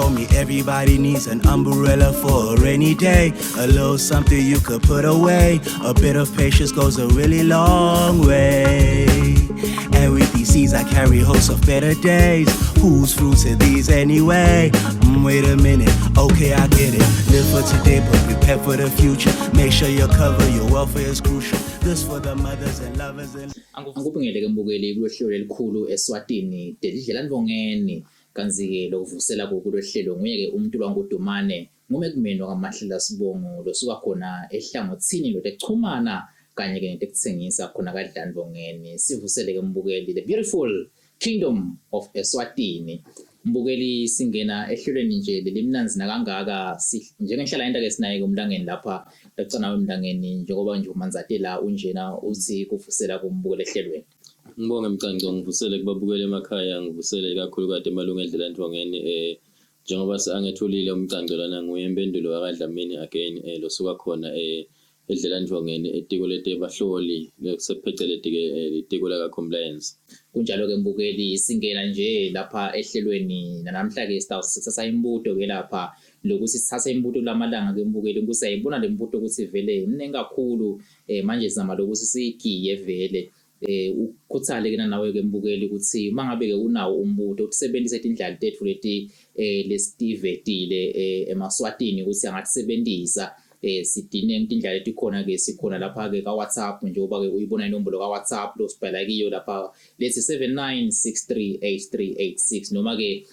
told me everybody needs an umbrella for a rainy day. A little something you could put away. A bit of patience goes a really long way. And with these seeds, I carry hopes of better days. Whose fruits are these anyway? Wait a minute, okay, I get it. Live for today, but prepare for the future. Make sure you cover your welfare is crucial. This for the mothers and lovers and Angikubingelele mbukeli kulohlelo lelikhulu eSwatini Delidlela Ndvongeni kanzi-ke lokuvusela kulohlelo nguye-ke umuntu lwangudumane ngume kumeni wakaMahlela Sibongo losuka khona ehlangothini lotekuchumana kanye-ke netekutsengisa khona kaDlandvongeni. Sivusele-ke mbukeli, the beautiful kingdom of Eswatini. Mbukeli, singena ehlelweni nje lelimnanzi nakangaka njengenhlala yenta-ke sinaye-ke umlangeni lapha lacana wemlangeni njengoba nje umanzatela unjena uthi kuvusela kumbukeli ehlelweni. Ngibonge Mcanco, ngivusele kubabukeli emakhaya, ngivusele kakhulukati emalunga edlela Ndvongeni. Njengoba angethulile umcanco lana, nguye Impendulo wakaDlamini again, losuka khona edlela Ndvongeni etiko letebahloli, lesepheceleti ke litiko laka compliance. Kunjalo-ke mbukeli, singena nje lapha ehlelweni namhla-ke sitawusithatha imibuto ke lapha lokuthi sithathe imibuto lamalanga ke mbukeli ukuthi ayibona le mbuto ukuthi vele mningi kakhulu. Manje sizama lokuthi siyigiye vele. Ukhuthale ke nawe ke mbukeli ukuthi mangabe ke unawo umbuto usebenzise tindlela tethu leti lesitivetile emaswatini ukuthi angatisebenzisa. Sidine tindlela letikhona ke, sikhona lapha ke ka WhatsApp njengoba ke uyibona inombolo ka WhatsApp lo sibhala kiyo lapha lethi 79638386, noma ke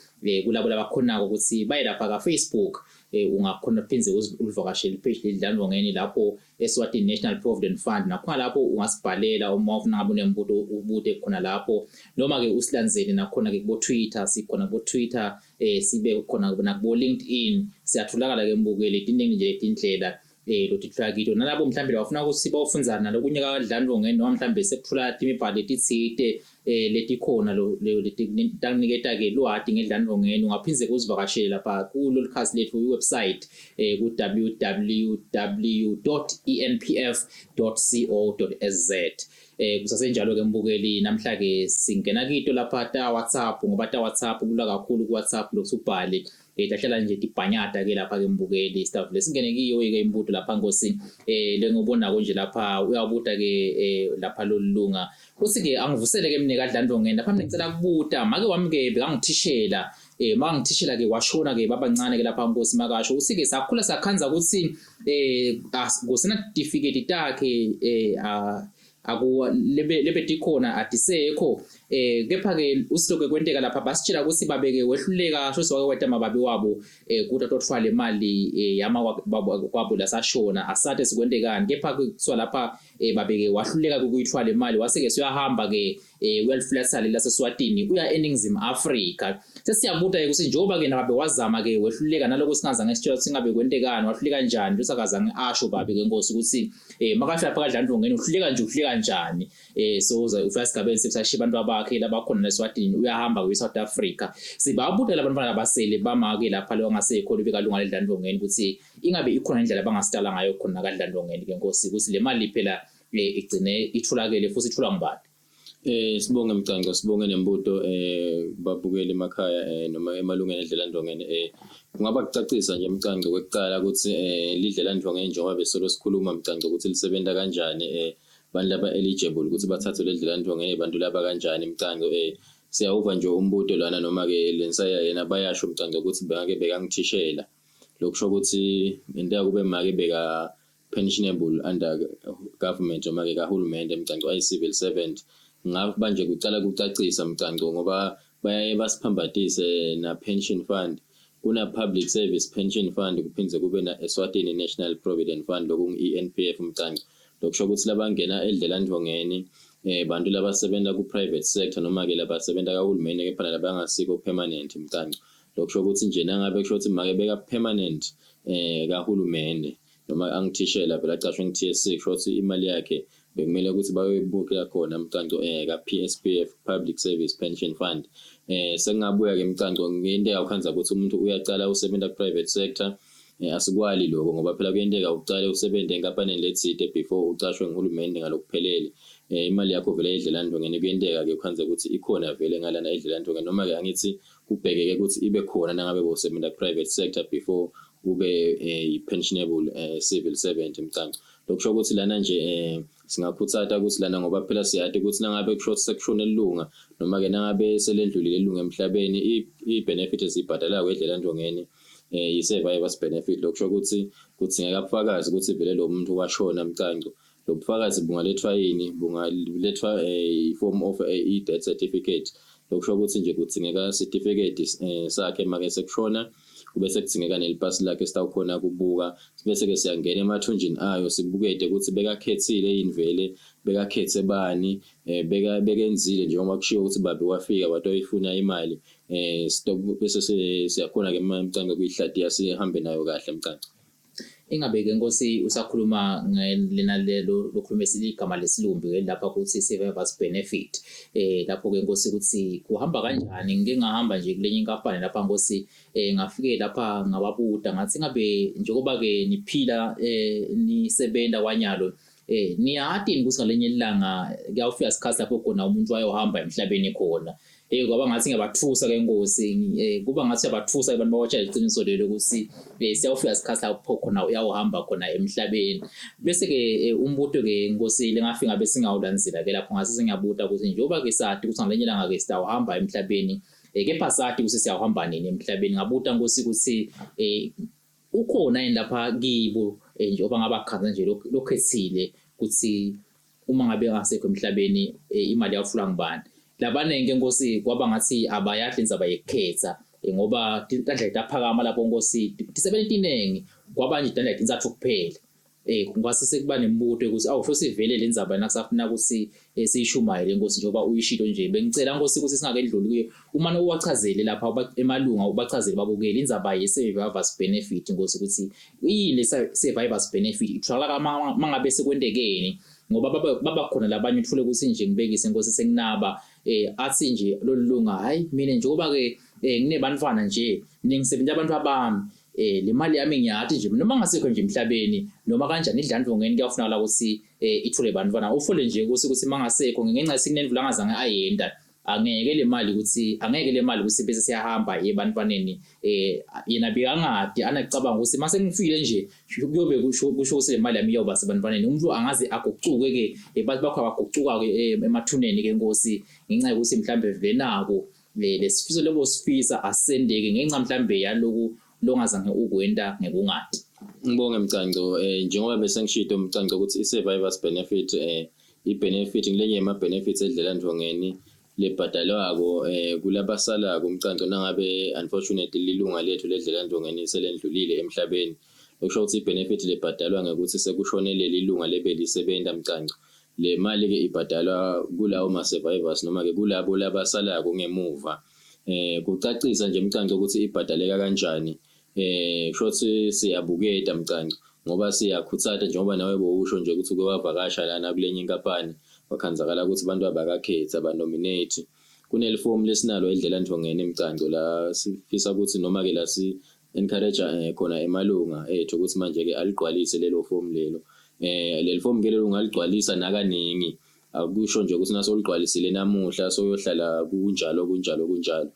kulabo labakhonako ukuthi baye lapha ka Facebook. Ungakhona phindze ulivakashele ipage lelidlandvongeni lapho Eswatini National Provident Fund, nakhona lapho ungasibhalela uma ufuna ngabe unembuto ubute khona lapho, noma ke usilandzele nakhona ke kubo Twitter, sikhona kubo Twitter, sibe khona nakubo LinkedIn, siyatholakala ke mbukeli. Tiningi nje tindlela lotitfola kito, nalabo mhlambe bafuna ukuthi bawufundzana nalokunye kaDlandvongeni noma mhlambe sekutfola imibhalo letitsite letikhona letakuniketa ke lwati ngedlandvongeni, ungaphindze uzivakashele lapha kulo likhasi lethu i-website ku www.enpf.co.sz. Kusasenjalo ke mbukeli, namhla ke singena kito lapha ta WhatsApp ngoba ta WhatsApp kulula kakhulu ku WhatsApp lokusubhale tahlala nje tibhanyata ke lapha ke mbukeli. Sitavule singene kiyo ke imbuto lapha nkosi lengibonako nje lapha uyabuta ke lapha lolunga uthi ke angivusele ke mina kaDlandvongeni lapha, mina ngicela kubuta, make wami ke bekangithishela, makangithishela ke washona ke babancane ke lapha nkosi. Makasho uthi ke sakhula sakhanza ukuthi kusena certificate takhe aku lebe lebe tikhona atisekho, kepha ke usiloke kwenteka lapha basitshela ukuthi babeke wehluleka sho wake weta mababi wabo kuthi atotfwala le mali yama kwabo lasashona, asate sikwentekani. Kepha kuthiwa lapha babeke wahluleka ukuyithwala imali, wase-ke suyahamba ke, uyalifulathela laseswatini uya eNingizimu Afrika. Sesiyabuta-ke ukuthi njengoba-ke nababe wazama ke wehluleka naloko singazange sitshela ukuthi ngabe kwentekani, wahluleka njani, ukuthi akazange asho babe ke nkosi ukuthi makafika lapha kaDlandvongeni uhluleka nje, uhluleka njani. So ufika esigabeni sekusashiya abantu abakhe labakhona leSwatini, uyahamba kuye South Africa. Sibabuta labantwana labasele bamake lapha lo angasekho bekalunga ledlandvongeni ukuthi ingabe ikhona indlela abangasitala ngayo khona kaDlandvongeni ke nkosi ukuthi le mali phela igcine itholakele futhi itholwa ngubani. Sibonge Mcanco, sibonge nembuto babukeli emakhaya noma emalungeni edlela Ndvongeni. Kungaba kucacisa nje Mcanco kwekucala ukuthi lidlela Ndvongeni njengoba besolo sikhuluma Mcanco ukuthi lisebenta kanjani, bantu laba eligible ukuthi bathathe ledlela Ndvongeni bantu laba kanjani Mcanco. Siyawuva nje umbuto lana noma ke lensaya yena bayasho Mcanco ukuthi bengake bekangithishela, lokusho ukuthi into kube make beka pensionable under government noma ke kahulumende Mcanco, ayi civil servant. Ngaba nje kucala kucacisa Mcanco ngoba bayaye basiphambatise na pension fund, kuna Public Service Pension Fund kuphindze kube na Eswatini National Provident Fund, lokungu ENPF Mcanco. Lokusho ukuthi labangena edlela Ndvongeni bantu labasebenza ku private sector noma ke labasebenza kahulumende kepha labangasiko permanent Mcanco. Lokusho ukuthi nje nangabe kusho ukuthi make beka permanent kahulumende noma angithishela vele acashwe ngi-TSC, kusho ukuthi imali yakhe bekumele ukuthi bayoyibukela khona Mcanco ka PSPF, Public Service Pension Fund. Sengabuya ke Mcanco ngento eyawukhanza ukuthi umuntu uyacala usebenza ku private sector. Asikwali lokho ngoba phela kuyenteka ucale usebenze enkampanini letsite before ucashwe nguhulumende ngalokuphelele. Imali yakho vele edlelandvongeni kuyenteka-ke ukhandze ukuthi ikhona vele ngalana edlelandvongeni noma-ke angithi kubhekeke ukuthi ibe khona nangabe bowusebenza ku-private sector before ube yi-pensionable civil servant mcanco. Lokusho ukuthi lana nje singakhuthata ukuthi lana ngoba phela siyati ukuthi nangabe kusho sekushone ilunga noma-ke nangabe selendlulile ilunga emhlabeni i-benefit esiyibhadalako edlelandvongeni yi-survivors benefit. Lokusho ukuthi kudzingeka bufakazi ukuthi vele lo muntu washona mcanco. Lo bufakazi bungalethwa yini? Bungalethwa i-form of i-death certificate. Lokusho ukuthi nje kudzingeka certificate sakhe make sekushona kube sekudzingeka nelipasi lakhe esitawukhona kubuka bese-ke siyangena emathunjini ayo sibukete ukuthi bekakhethile yini vele bekakhethe bani bekenzile njengoba kushiwo ukuthi babe wafika watoyifuna imali stop bese siyakhona-ke mcanco kuyihlatiya sihambe nayo kahle mcanco. Ingabe-ke Nkosi usakhuluma ngelena lelo lokhuluma igama lesilumbi ke lapha kuthi survivors benefit lapho ke Nkosi ukuthi kuhamba kanjani. Ngike ngahamba nje kulenye inkampani lapha Nkosi, ngafike lapha ngababuta ngathi ngabe njengoba ke niphila nisebenza kwanyalo niyati yini ukuthi ngalenye ilanga kuyawufika isikhathi lapho khona umuntu wayohamba emhlabeni khona. Kwaba ngathi ngiyabathusa ke Nkosi, kuba ngathi uyabathusa abantu babatshela iqiniso lelo ukuthi siyawufika isikhathi lapho khona uyawuhamba khona emhlabeni. Bese ke umbuto ke Nkosi lengafika ngabe singawulandzela ke lapho ngase sengiyabuta ukuthi njengoba ke sati ukuthi ngalenye ilanga ke sitawuhamba emhlabeni, kepha sati ukuthi siyawuhamba nini emhlabeni. Ngabuta Nkosi ukuthi ukhona yini lapha kibo njengoba ngabakhanza nje lokhethile ukuthi uma ngabe ngasekho emhlabeni imali yawufula ngubani. Labanengi Nkosi kwaba ngathi abayadli indzaba yekukhetha ngoba tandla taphakama lapho Nkosi tisebenza tinengi kwaba nje tandla tintsatfu kuphela. Kwase sekuba nemibuto ukuthi awu sivele le ndzaba nakusafuna ukuthi siyishumayele Nkosi njengoba uyishilo nje. Bengicela Nkosi ukuthi singakedluli kuyo umane uwachazele lapha emalunga ubachazele babukele indzaba ye-survivors benefit Nkosi ukuthi yini le survivors benefit itholakala mangabe sekwentekeni, ngoba baba khona labanye uthole ukuthi nje ngibekise Nkosi senginaba athi nje lolunga hayi mina njengoba ke nginebantwana nje ningisebenza abantu abami le mali yami ngiyathi nje noma ngasekho nje emhlabeni noma kanjani idlandvongeni kuyafunakala ukuthi ithole bantwana ufole nje ukuthi mangasekho ngenxa yesinendlu langazange ayenda angeke le mali ukuthi angeke le mali ukuthi bese siyahamba ebantwaneni yena bekangadi anacabanga ukuthi mase ngifile nje kuyobe kusho ukuthi le mali yami iyoba sebantwaneni. Umuntu angaze agucuke ke bathi bakho abagucuka ke emathuneni ke Nkosi ngenxa yokuthi mhlambe venako lesifiso lebo sifisa asendeke ngenxa mhlambe yaloku longazange ukwenta ngekungadi. Ngibonge Mcanco, njengoba bese ngishito Mcanco ukuthi i-survivors benefit i-benefit ngilenye yema-benefits edlelandvongeni lebhadalwako kulabasalako Mcanco nangabe unfortunately lilunga lethu ledlelandvongeni selendlulile emhlabeni. Okusho ukuthi i-benefit lebhadalwa ngekuthi sekushonele lilunga lebelisebenta Mcanco. Le mali ke ibhadalwa kulawo ma-survivors noma ke kulabo labasalako ngemuva. Kucacisa nje Mcanco ukuthi ibhadaleka kanjani. Kusho siyabuketa Mcanco ngoba siyakhuthata njengoba nawe bowusho nje ukuthi uke wavakasha lana kulenye inkampani wakhanzakala ukuthi abantu abakakhethi abanominate. Kuneli form lesinalo edlelandvongeni Mcanco la sifisa ukuthi noma ke la si encourage khona emalunga ethu ukuthi manje ke aligcwalise lelo form lelo. Leli form ke lelo ungaligcwalisa nakaningi, akusho nje ukuthi nasoligcwalisile namuhla soyohlala kunjalo kunjalo kunjalo.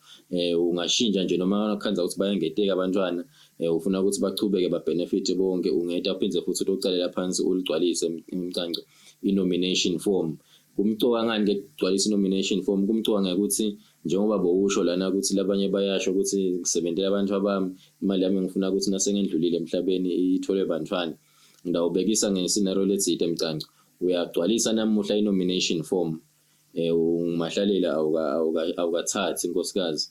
Ungashintsha nje noma ukhandza ukuthi bayangeteka abantwana ufuna ukuthi bachubeke babenefit bonke ungeta uphindze futhi utocalela phansi uligcwalise Mcanco i-nomination form. Kumcoka ngani ke kugcwalisa i-nomination form? Kumcoka ngekuthi njengoba bowusho lana ukuthi labanye bayasho ukuthi ngisebentela abantu abami imali yami ngifuna ukuthi nasengendlulile emhlabeni itholwe bantwana. Ngidawubekisa nge-scenario letsite Mcanco. Uyagcwalisa namuhla i-nomination form ungumahlalela awukathathi inkosikazi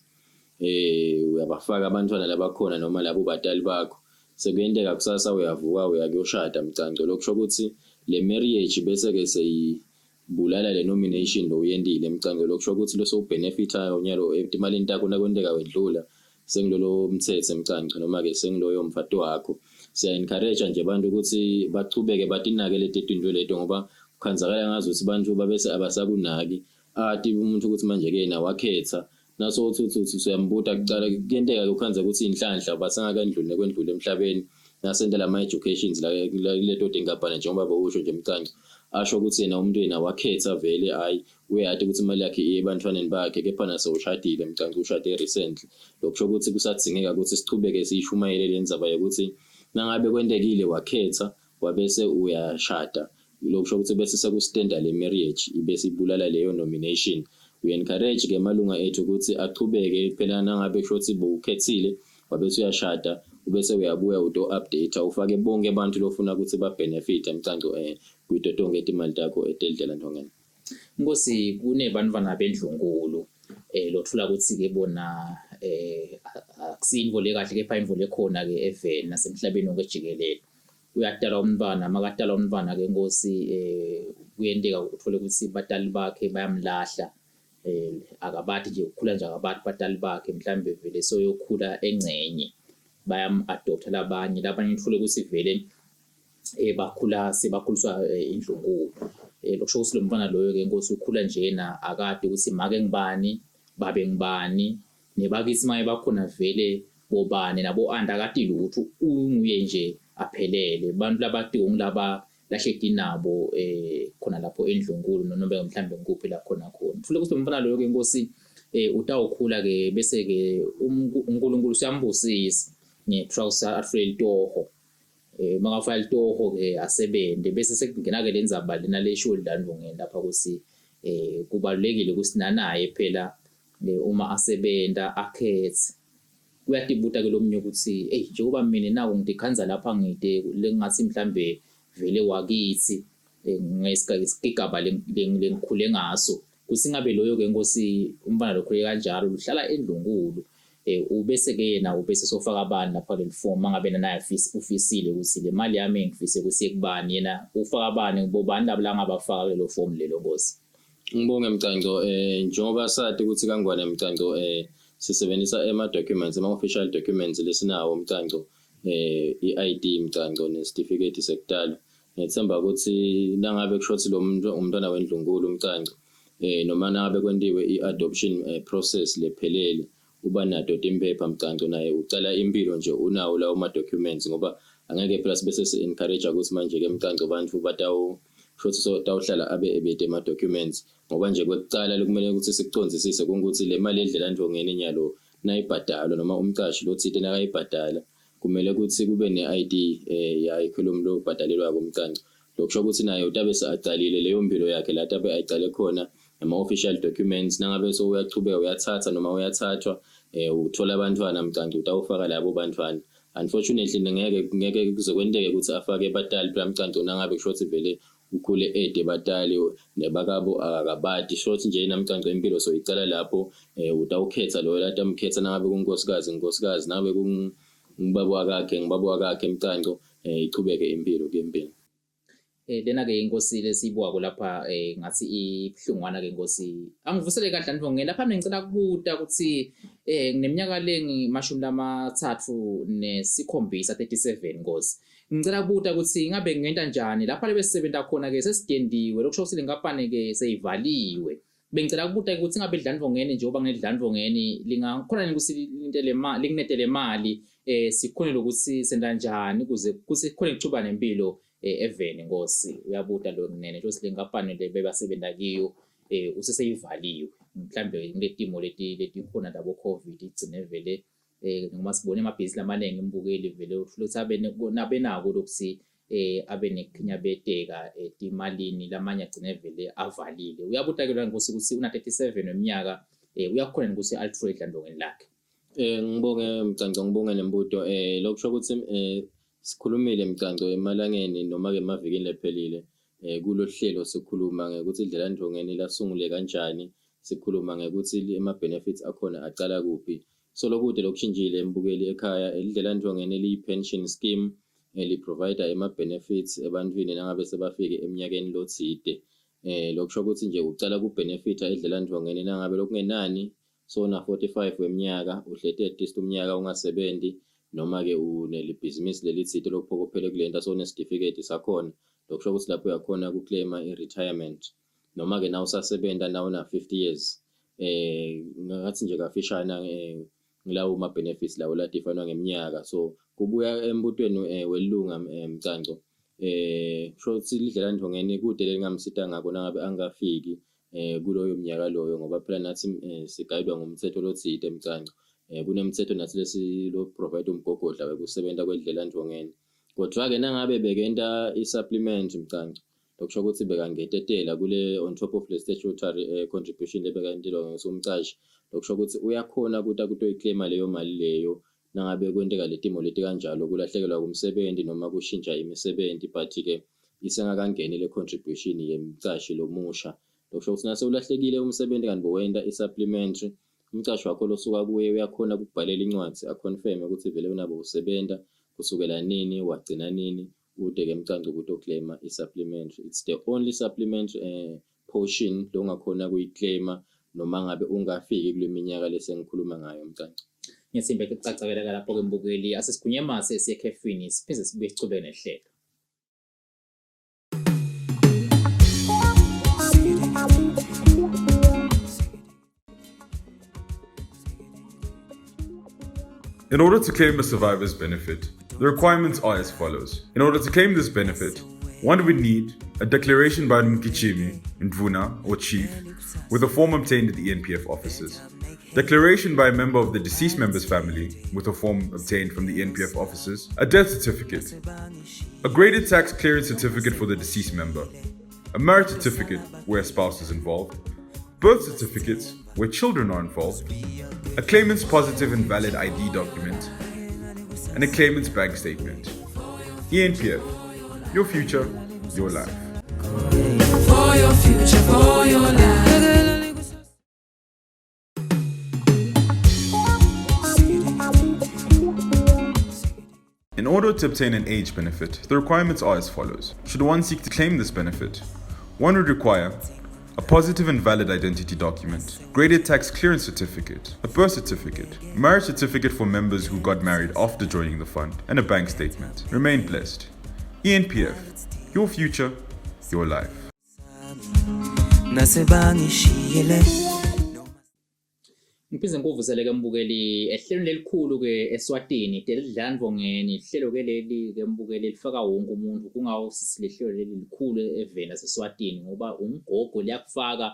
uyabafaka abantwana labakhona noma labo batali bakho. Sekuyenteka kusasa uyavuka uya kuyoshada Mcanco. Lokusho ukuthi le marriage bese ke seyibulala le nomination lo uyentile Mcanco. Lokusho ukuthi lo sowubenefitayo nyalo etimalini takho nakwenteka wendlula sengilolo mthetho Mcanco noma ke sengiloyo mfati wakho. Siya encourage nje abantu ukuthi bachubeke batinake leti tinto leto ngoba kukhanzakala ngazo ukuthi abantu babese abasakunaki ati umuntu ukuthi manje ke yena wakhetha naso uthi uthi uyambuta kucala kuyenteka ukhandza ukuthi inhlanhla basengakendluli nekwendlula emhlabeni. Nasenta lama educations la kuleto tinkampani njengoba bowusho nje Mcanco, asho ukuthi yena umuntu yena wakhetha vele, hayi, uyati ukuthi imali yakhe iye ebantwaneni bakhe, kepha nase ushadile Mcanco, ushade recently. Lokusho ukuthi kusadzingeka ukuthi sichubeke siyishumayele le ndzaba yokuthi nangabe kwentekile wakhetha wabese uyashada, lokusho ukuthi bese sekustenda le marriage ibese ibulala leyo nomination. We encourage ke amalunga ethu ukuthi achubeke phela, nangabe kusho ukuthi bowukhethile wabese uyashada, ubese uyabuya uto update ufake bonke abantu lofuna ukuthi ba benefit Mcanco kwito tonke timali takho etelidlelantongeni. Nkosi, kunebantwana bendlunkulu lothola ukuthi ke bona akusiyinto le kahle, kepha intfo lekhona ke eveni nasemhlabeni wonke jikelele. Uyatala umntwana, makatala umntwana ke Nkosi, kuyenteka uthole ukuthi batali bakhe bayamlahla, akabathi nje ukukhula nje akabathi batali bakhe, mhlambe vele soyokhula engcenye bayam-adopta labanye, labanye uthole ukuthi vele bakhula sebakhuliswa indlunkulu. Lokusho ukuthi lo mntwana loyo ke Nkosi ukhula njena akade ukuthi make ngibani, babe ngibani, nebakithi maye bakhona vele bobani nabo anti, akati lutho, unguye nje aphelele. Bantu labatiwo ngilaba lahleti nabo khona lapho endlunkulu noma mhlambe ngikuphi la khona khona. Uthole ukuthi lo mfana loyo ke Nkosi utawukhula ke, bese ke uNkulunkulu usiyambusisa nge-trouser, atfule litoho, makafaka litoho ke asebente, bese sekungena ke lendzaba lena leshiwo lidlandvongeni lapha ukuthi kubalulekile ukuthi nanaye phela uma asebenta akhethe. Uyatibuta ke lomunye ukuthi hey, njengoba mina naku ngidikhanza lapha ngide lengathi mhlambe vele wakithi ngesigaba lengikhule ngaso, kusingabe loyo ke Nkosi umfana lokhule kanjalo luhlala endlunkulu, ubese ke yena ubese sofaka abani lapha leli form, mangabe naye ufisile ukuthi le mali yami ngifise ukuthi kubani, yena ufaka abani, bobani labo la ngabafaka kulelo form lelo Nkosi? Ngibonge Mcanco. Njengoba sathi ukuthi kangwane Mcanco, sisebenzisa ema documents, ama official documents lesinawo Mcanco, i-ID Mcanco nesitifiketi sekutalwa. Ngiyethemba ukuthi nangabe kusho ukuthi lo muntu umntwana wendlunkulu Mcanco, noma nangabe kwentiwe i-adoption process lephelele, uba nato timphepha Mcanco, naye ucala impilo nje unawo lawo ma documents, ngoba angeke phela sibe sesi encourage ukuthi manje ke Mcanco bantfu batawu futhi so tawuhlala abe ebede ema documents. Ngoba nje kwekucala lokumele ukuthi sikucondzisise kungukuthi le mali edlelantfongeni nyalo nayibhadalwa noma umcashi lotsite nakayibhadala, kumele ukuthi kube ne-ID yakhe lo muntu obhadalelwako Mcanco. Lokusho ukuthi naye utabe seacalile leyo mpilo yakhe la tabe ayicale khona ama-official documents. Nangabe so uyachubeka uyathatha noma uyathathwa, uthola abantwana Mcanco, utawufaka labo bantwana. Unfortunately ngeke kuze kwenteke ukuthi afake batali phela Mcanco, nangabe kusho ukuthi vele ukhule ede batali nebakabo akabati. Short nje namcanco impilo soyicala lapho, utawukhetha loyo latamkhetha, nangabe kunkosikazi nkosikazi, nangabe ngubaba wakakhe ngubaba wakakhe Mcanco, ichubeke impilo kuyempilo. Lena ke inkosi lesiyibukako lapha ngathi ibuhlungwana ke Nkosi. Angivusele kahle Ndvongeni lapha, mina ngicela kubuta ukuthi ngineminyaka lengi-37, 37 Nkosi. Ngicela kubuta ukuthi ingabe ngingenta njani lapha lebe sisebenta khona ke sesigendiwe, lokusho ukuthi lenkampani ke seyivaliwe. Bengicela kubuta ukuthi ingabe idlandvongeni, njengoba nginedlandvongeni, lingakhona yini ukuthi lintele imali, linginetele imali, sikhone lokuthi senta njani ukuze kuthi khone ukuchuba nempilo eveni Nkosi? Uyabuta lo kunene nje le nkampani le bebasebenta kiyo useseyivaliwe, mhlambe kuletimo leti letikhona labo COVID, igcine vele noma sibone amabhizinisi lamaningi imbukeli vele uthole abe nabenako lokuthi abe nekukhinyabeteka etimalini, lamanye agcine vele avalile. Uyabuta ke Nkosi ukuthi una 37 weminyaka, uyakhona ukuthi alithole idlandvongeni lakhe? Ngibonge Mcanco, ngibonge nembuto. Lokusho ukuthi sikhulumile Mcanco emalangeni noma ke emavikini lephelile kulo hlelo, sikhuluma ngekuthi idlelandvongeni lasungule kanjani, sikhuluma ngekuthi ama benefits akhona acala kuphi. So lokude lokushintshile embukeli ekhaya, idlelandvongeni liyi pension scheme li provide ema benefits ebantwini nangabe sebafike eminyakeni lotsite. Lokusho ukuthi nje ucala ku benefita edlelandvongeni nangabe lokungenani so na 45 weminyaka, uhlete at least umnyaka ungasebenzi, noma ke unelibhizinisi lelitsite lokuphokophele kulenta, so nesitifiketi sakhona. Lokusho ukuthi lapho uyakhona kuclaima i-retirement, noma ke na usasebenta na una 50 years. Ngathi nje kafishana. Ngilawo ma benefits lawo ladifanwa ngeminyaka. So kubuya embutweni welunga Mcanco, kusho ukuthi lidlelandvongeni kude lelingamsita ngako nangabe angafiki kuloyo mnyaka loyo, ngoba phela nathi sigayidwa ngumthetho lotsite, Mcanco. Kunemthetho nathi lesi lo provide umgogodla wekusebenta kwedlelandvongeni. Kodwa-ke nangabe bekenta i-supplement, Mcanco, lokusho ukuthi bekangetetela kule on top of le statutory contribution lebekayentelwa ngesumcashi, lokusho ukuthi uyakhona ukuthi akutoyiclaima leyo mali leyo nangabe kwenteka letimo leti kanjalo, kulahlekelwa kumsebenzi noma kushintsha imisebenti, but-ke isengakangeni le contribution yemcashi lomusha. Lokusho ukuthi nase ulahlekile umsebenzi kanti bowenta i-supplementary, umcashi wakho losuka kuye uyakhona ukubhalela incwadi aconfirme ukuthi vele unabo usebenta kusukela nini wagcina nini, ude-ke Mcanco kutoclaima i-supplementary. It's the only supplementary portion longakhona kuyiclaima noma ngabe ungafiki kule minyaka lesengikhuluma ngayo, Mcanco. Ngiyathemba kucacakela lapho-ke mbukeli. Asesigunye mase siye ekhefini, siphinde sibuye sichubeke nehlelo. In order to claim a survivor's benefit, the requirements are as follows. In order to claim this benefit, one would need a declaration by Mkichimi, Ndvuna, or chief, with a form obtained at the ENPF offices, declaration by a member of the deceased member's family, with a form obtained from the ENPF offices, a death certificate, a graded tax clearance certificate for the deceased member, a marriage certificate where a spouse is involved, birth certificates where children are involved, a claimant's positive and valid ID document, and a claimant's bank statement. ENPF, your future, your life. For your future, for your life. In order to obtain an age benefit, the requirements are as follows. Should one seek to claim this benefit, one would require a positive and valid identity document, graded tax clearance certificate, a birth certificate, marriage certificate for members who got married after joining the fund, and a bank statement. Remain blessed. ENPF, your future, your life. Nasebangishiyele. Ngiphinde ngikuvuseleke mbukeli ehlelweni lelikhulu ke eSwatini Delidlandvongeni. Ihlelo ke leli ke mbukeli lifaka wonke umuntu, kungawo sithi lehlelo leli likhulu eveni laseSwatini ngoba umgogo liyakufaka,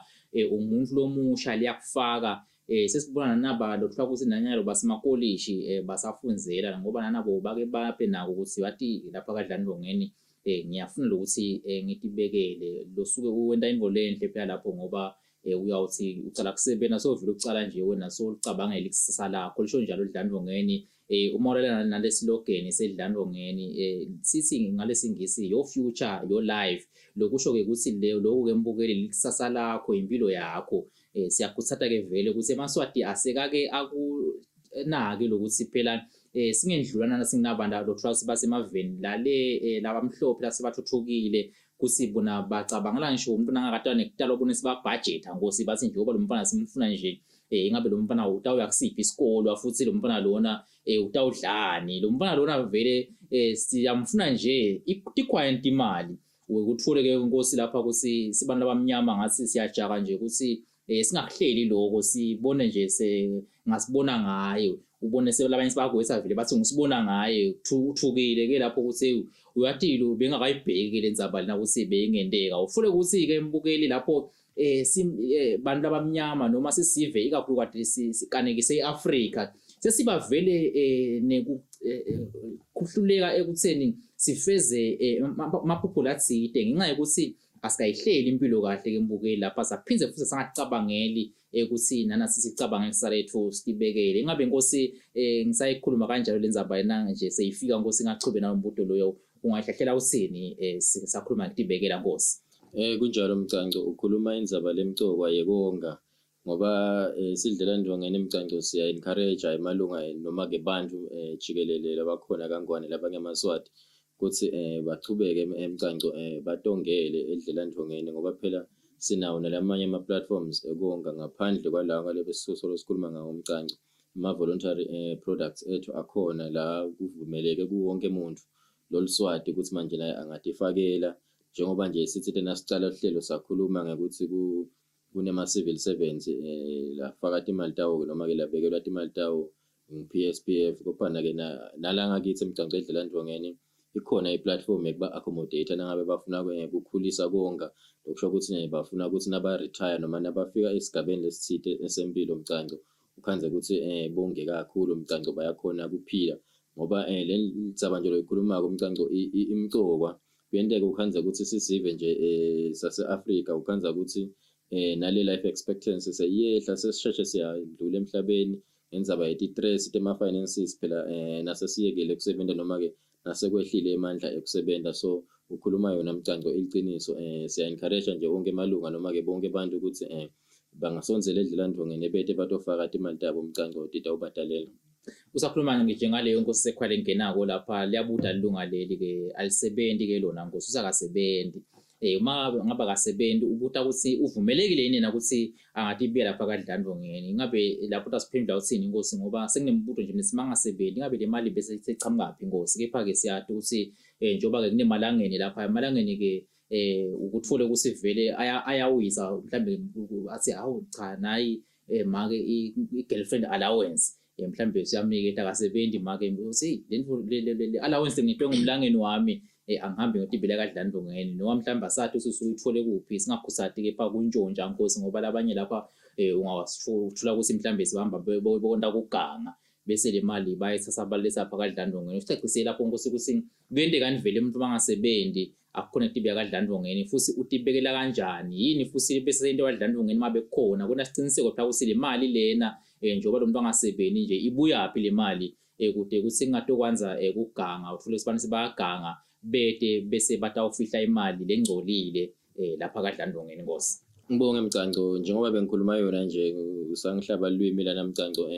umuntu lomusha liyakufaka. Sesibona naba lokuthiwa ukuthi nanyalo basemakolishi basafundzela, ngoba nanabo bake babe nako ukuthi bathi lapha kaDlandvongeni ngiyafuna lokuthi ngitibekele losuke uwenta intfo lenhle phela lapho, ngoba uyawuthi ucala kusebenta sovele ucala nje wena sowucabangela ikusasa lakho, lisho njalo Dlandvongeni. Uma ulalela nale slogan seDlandvongeni, sithi ngalesingisi, "Your future, your life." Lokusho ke ukuthi lokhu ke mbukeli likusasa lakho, impilo yakho. Siyakhuthata ke vele ukuthi emaSwati asekake akunake lokuthi phela singendlulana singinabantu lokuthiwa ukuthi basemaveni lale labamhlophe lasebathuthukile, kutsi bona bacabangela ngisho umuntu nangakatala nekutalwa bona sibabhajetha nkosi, bathi njengoba lo mfana simfuna nje, ingabe lo mfana utawuya kusiphi isikolo, futhi lo mfana lona utawudlani, lo mfana lona vele siyamfuna nje tikhwayenti imali. Ukuthole ke inkosi lapha ukuthi sibantu abamnyama ngathi siyajaka nje ukuthi singakuhleli lokho, sibone nje se ngasibona ngaye, ubone sebelabanye sebagwetha vele bathi ngisibona ngaye, uthukile ke lapho ukuthi uyatilo bengakayibheki le ndzaba lena ukuthi beyingenteka. Ufule ukuthi ke mbukeli lapho bantu labamnyama noma sisive ikakhulukati sikanekise iAfrika sesiba vele nekuhluleka ekutheni sifeze amaphupho latsite ngenxa yokuthi asikayihleli impilo kahle ke mbukeli lapha, saphindze futhi sangacabangeli ukuthi nana sisicabange kusale sibekele. Ingabe inkosi ngisayikhuluma kanjalo le ndzaba lena nje seyifika nkosi, ngachube nawo umbuto loyo, ungahlahlela uthini sakhuluma ngitibekela nkosi? Kunjalo Mcanco, ukhuluma indzaba lemcokwa yekonga, ngoba sidlela ndongeni Mcanco siya encourage emalunga noma ke bantu jikelele labakhona kaNgwane labangemaSwati ukuthi bachubeke emcanco batongele edlelandvongeni, ngoba phela sinawo nalamanye ama platforms ekonga ngaphandle kwalawo ngale besisuso lesikhuluma ngawo Mcanco. Ama voluntary products ethu akhona la kuvumeleke kuwonke umuntu loluswati ukuthi manje naye angatifakela, njengoba nje sithi tena sicala uhlelo sakhuluma ngekuthi kunema civil servants lafaka timali tawo noma ke labekelwa timali tawo. ngu-PSPF kophana-ke nala ngakithi emgcanco edlelandvongeni ikhona i-platform yekuba-accommodate nangabe bafuna kukhulisa konga. Lokusho ukuthi bafuna ukuthi naba-retire noma nabafika esigabeni lesithite esempilo mcanco, ukhandze ukuthi bonge kakhulu mcanco, bayakhona kuphila ngoba le ndzaba nje loyikhulumako mcanco imcokwa. Kuyenteka ukhandze ukuthi sisive nje sase-Afrika, ukhandza ukuthi nale life expectancy seyiyehla, sesisheshe siyadlula emhlabeni ngendzaba yeti-stress tema-finances phela, nasesiyekele kusebenta noma-ke nasekwehlile emandla ekusebenta. So ukhuluma yona mcanco iliciniso. Siya-encourage nje wonke emalunga noma-ke bonke abantu ukuthi bangasondzela edlelandvongeni bete batofaka timali tabo mcanco, titawubhadalela. Usakhuluma nje ngaleyo nkosi sekhwale engenako lapha, liyabuda lilunga leli-ke alisebenzi-ke lona nkosi, usakasebenzi. Uma ngabe akasebenzi, ubuta ukuthi uvumelekile yini yena ukuthi angatibika lapha kaDlandlongeni. Ingabe lapho utasiphendula uthini inkosi, ngoba sekunembuto nje mina simangasebenzi, ingabe le mali bese seyichamukaphi inkosi? Kepha-ke siyati ukuthi njengoba-ke kunemalangeni lapha, emalangeni-ke ukuthole ukuthi vele ayawisa mhlambe athi hawu cha nayi make i-girlfriend allowance, mhlambe siyamniketa akasebenzi make uthi le allowance ngitwe ngumlangeni wami, angihambe ngiyotibela kaDlandlongeni, noma mhlawumbe asathi ukuthi usuyithole kuphi. Singakhuthati kepha kuntshontsha nkosi, ngoba labanye lapha ungawathola ukuthi mhlawumbe sibahamba bonta kuganga, bese le mali bayithatha baletha lapha kaDlandlongeni. Usicacisele lapho nkosi ukuthi kuyentekani vele umuntu mangasebenzi akukhona kutibeka kaDlandlongeni, futhi utibekela kanjani yini, futhi bese into kaDlandlongeni uma bekukhona kunasiciniseko phela ukuthi le mali lena njengoba lo muntu angasebenzi nje ibuyaphi le mali, kude ukuthi kungatokwanza kuganga, uthole ukuthi abantu sebayaganga bete bese batawufihla imali lengcolile lapha kaDlandlongeni nkosi. Ngibonge Mcanco, njengoba bengikhuluma yona nje usangihlaba lwimi lana Mcanco.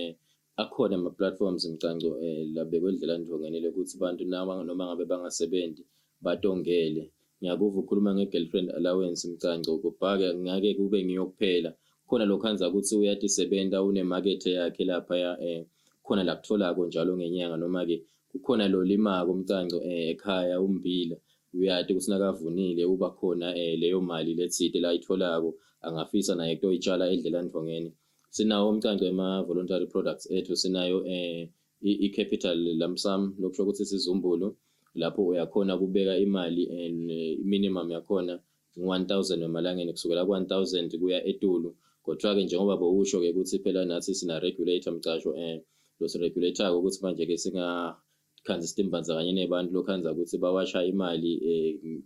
Akhona ama-platforms Mcanco labekwe edlelandvongeni lokuthi bantu noma ngabe bangasebenzi batongele. Ngiyakuva ukhuluma nge-girlfriend allowance Mcanco, kubhake ngake kube ngiyo kuphela. Khona lokhandza ukuthi uyatisebenta, unemakethe yakhe laphaya, khona la kutholako njalo ngenyanga, noma-ke kukhona lo limako Mcanco ekhaya umbila, uyati ukuthi nakavunile uba khona leyo mali letsite layitholako, angafisa naye kutoyitshala edlelandvongeni. Sinawo umcanco ema-voluntary products ethu, sinayo i-capital lump sum, lokusho ukuthi isizumbulu lapho uyakhona kubeka imali, minimum yakhona ngu-1000 emalangeni, kusukela ku-1000 kuya etulu. Kodwa-ke njengoba bowusho-ke ukuthi phela nathi sina-regulator mcasho, lo-regulator-ko ukuthi manje-ke singakhanzi sitimbandzakanye nebantu lokhandza ukuthi bawasha imali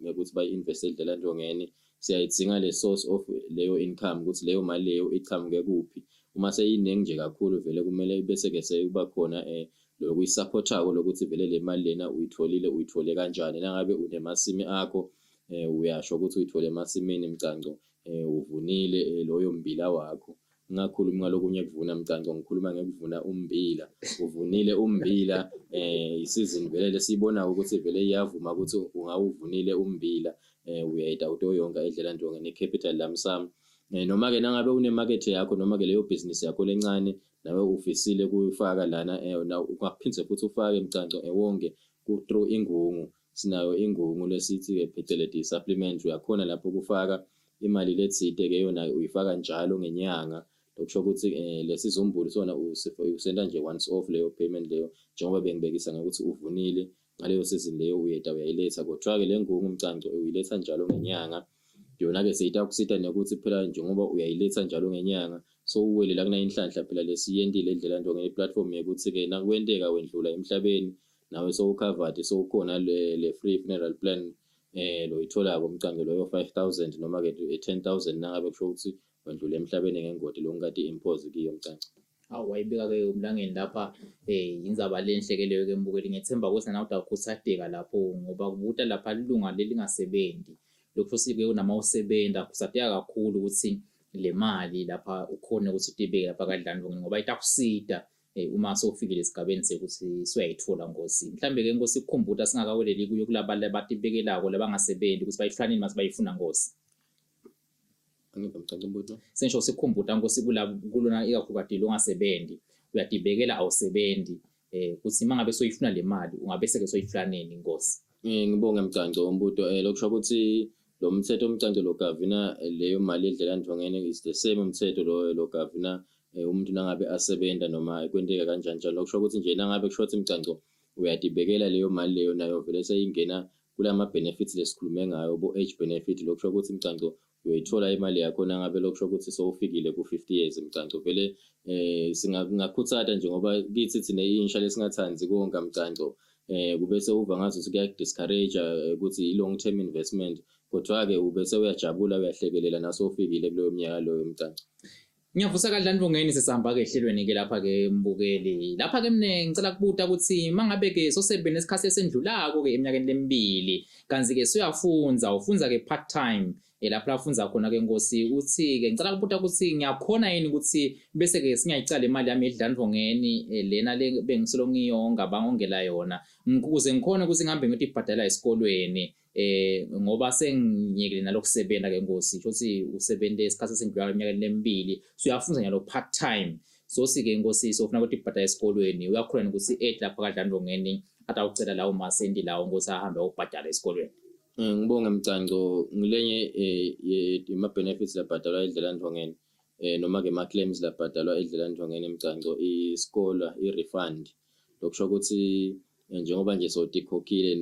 ngekuthi bayi-investe edlelandvongeni. Siyayidzinga le source of leyo income, ukuthi leyo mali leyo ichamuke kuphi. Uma seyiningi nje kakhulu vele kumele bese-ke sekuba khona lokuyisupportako lokuthi vele le mali lena uyitholile, uyithole kanjani. Nangabe unemasimi akho, uyasho ukuthi uyithole emasimini Mcanco, uvunile loyo mbila wakho. Ngingakhulumi ngalokunye kuvuna Mcanco, ngikhuluma ngekuvuna umbila. Uvunile umbila, isizini vele lesiyibonako ukuthi vele iyavuma ukuthi ungawuvunile umbila, uyayida utoyonga edlelandvongeni i-capital lump sum. Noma-ke nangabe unemakethe yakho noma-ke leyo bhizinisi yakho lencane nawe ufisile kuyifaka lana, ungaphindze futhi ufake Mcanco wonke ku-through ingungu. Sinayo ingungu lesithi-ke pheceleti i-supplement, uyakhona lapho kufaka imali letsite-ke yona uyifaka njalo ngenyanga. Lokusho ukuthi lesizumbulu sona usenda nje once off leyo payment leyo, njengoba bengibekisa ngokuthi uvunile ngaleyo season leyo uyeda uyayiletha. Kodwa-ke le ngungu Mcanco uyiletha njalo ngenyanga, yona-ke seyitakusita nekuthi phela njengoba uyayiletha njalo ngenyanga so uwele la kunayinhlanhla phela lesiyentile edlelandvongeni i-platform yekuthi-ke nakwenteka wendlula emhlabeni nawe sowucovered, sowukhona le free funeral plan loyitholako Mcanco, loyo 5000 noma-ke 10,000 nangabe kusho ukuthi wendlula emhlabeni ngengoti lokungati impose kiyo Mcanco. Awu, wayibeka-ke umlangeni lapha indzaba lenhle ke leyo ke mbukeli, ngiyethemba ukuthi nawe utawukhutsateka lapho ngoba kubuta lapha lilunga lelingasebenti, lokhu futhi-ke unama usebenta khutsateka kakhulu ukuthi le mali lapha ukhone ukuthi utibeke lapha kaDlandlongeni ngoba itakusita uma sowufikile esigabeni sekuthi suyayithola nkosi. Mhlambe-ke nkosi kukhumbuta singakaweleli kuyo kulaba labatibekelako labangasebenzi ukuthi bayithola nini mase bayifuna nkosi. Angiva Mcanco umbuto. Sengisho sikukhumbuta nkosi kulona ikakhulukati longasebenzi, uyatibekela awusebenzi, kuthi uma ngabe soyifuna le mali ungabe seke soyifuna nini nkosi? Ngibonge Mcanco umbuto. Lokusho ukuthi lo mthetho Mcanco lo gavina leyo mali edlelandvongeni is the same umthetho lo gavina Umuntu nangabe asebenta noma kwenteka kanjani njalo, lokusho ukuthi nje nangabe kusho imcanco uyatibekela leyo mali leyo, nayo vele seyingena kulama benefits lesikhulume ngayo, bo age benefit. Lokusho ukuthi imcanco uyoyithola imali yakho nangabe lokusho ukuthi sowufikile ku-50 years mcanco. Vele singakhuthata nje ngoba kithi thina insha lesingathanzi konga mcanco, kube sewuva ngathi kuya-discourage ukuthi i-long term investment, kodwa-ke ube sewuyajabula, uyahlekelela naso ufikile kuleyo minyaka loyo mcanco. Ngiyavusa kaDlandvongeni, sesihamba-ke ehlelweni-ke lapha-ke mbukeli. Lapha-ke mne ngicela kubuta ukuthi mangabe-ke sosebene isikhathi esendlulako-ke eminyakeni lemibili, kanti-ke suyafundza, ufundza-ke part time, lapho lafundza khona-ke Nkosi, uthi-ke ngicela kubuta ukuthi ngiyakhona yini ukuthi bese-ke singayicala imali yami edlandvongeni lena le bengisolo ngiyonga bangongela yona, ukuze ngikhone ukuthi ngihambe ngiyotibhadala esikolweni, ngoba sengiyekile nalokusebenza ke Nkosi. Shothi usebenze isikhathi esendlula eminyakeni lemibili, so uyafundza nyalo part time, so sike Nkosi sofuna ukuthi ibhadala esikolweni, uyakhona ukuthi ethi lapha kaDlandvongeni atawucela lawo masenti lawo Nkosi, ahambe ayobhadala esikolweni? Ngibonge Mcanco, ngilenye ima benefits labhadalwa edlelandvongeni noma ke ma claims labhadalwa edlelandvongeni Mcanco, isikolo i-refund. Lokusho ukuthi njengoba nje sotikhokhile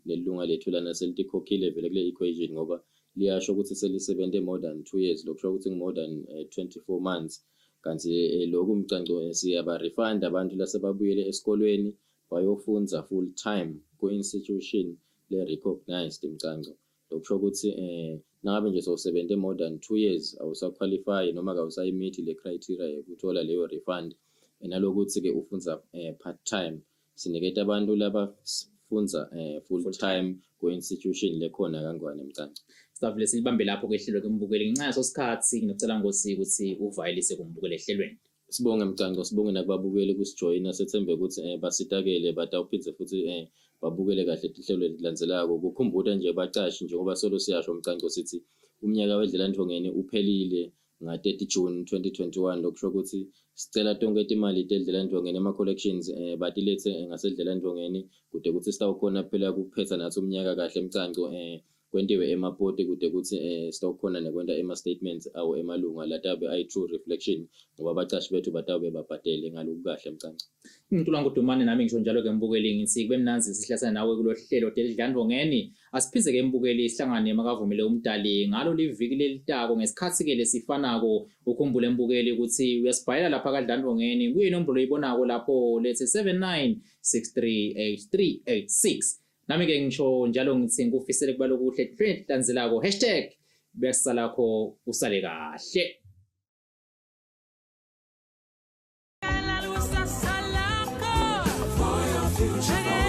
nelunga lethu lana selitikhokhile vele kule equation, ngoba liyasho ukuthi selisebente more than 2 years, lokusho ukuthi more than 24 months. Kanti lokhu mcanco siyaba refund abantu lasebabuyele esikolweni bayofundza full time ku-institution le-recognized mcanco. Lokusho ukuthi nangabe nje sowusebenze more than 2 years, awusaqualify noma kawusayimeet le criteria yokuthola leyo refund, nalokuthi ke ufundza part time. Siniketa abantu labafundza full time ku-institution lekhona kaNgwane mcanco. Sitavele silibambe lapho ke ehlelweni kumbukeli ngenxa yaso sikhathi. Ngicela Nkosi ukuthi uvayelise kumbukeli ehlelweni. Sibonge Mcanco, sibonge nakubabukeli kusijoyina. Sethembe ukuthi basitakele, batawuphindze futhi babukele kahle tinhlelo letilandzelako. Kukhumbuta nje bacashi, njengoba solo siyasho Mcanco, sithi umnyaka wedlelandvongeni uphelile nga-30 June 2021. Lokusho ukuthi sicela tonke timali tedlelandvongeni, ema-collections, batilethe ngasedlelandvongeni kude ukuthi sitawukhona phela kuphetha nathi umnyaka kahle Mcanco, kwentiwe emapoti kude ukuthi sitawukhona nekwenta ema-statements awo emalunga latabe ayi-true reflection, ngoba abacashi bethu batawube babhadele ngaloku kahle Mcanco. Ngintula ngudumane nami ngisho njalo-ke mbukeli, ngithi kube mnandzi sihlasana nawe kulo hlelo delidlandvongeni. Asiphize-ke mbukeli, sihlangane makavumile umdali ngalo liviki lelitako ngesikhathi-ke lesifanako. Ukhumbule mbukeli ukuthi uyasibhalela lapha kaDlandvongeni kuyinombolo oyibonako lapho lethi 79 638386. Nami-ke ngisho njalo ngithi ngikufisele kuba lokuhle landzelako #bekusalakho, usale kahle. For your future.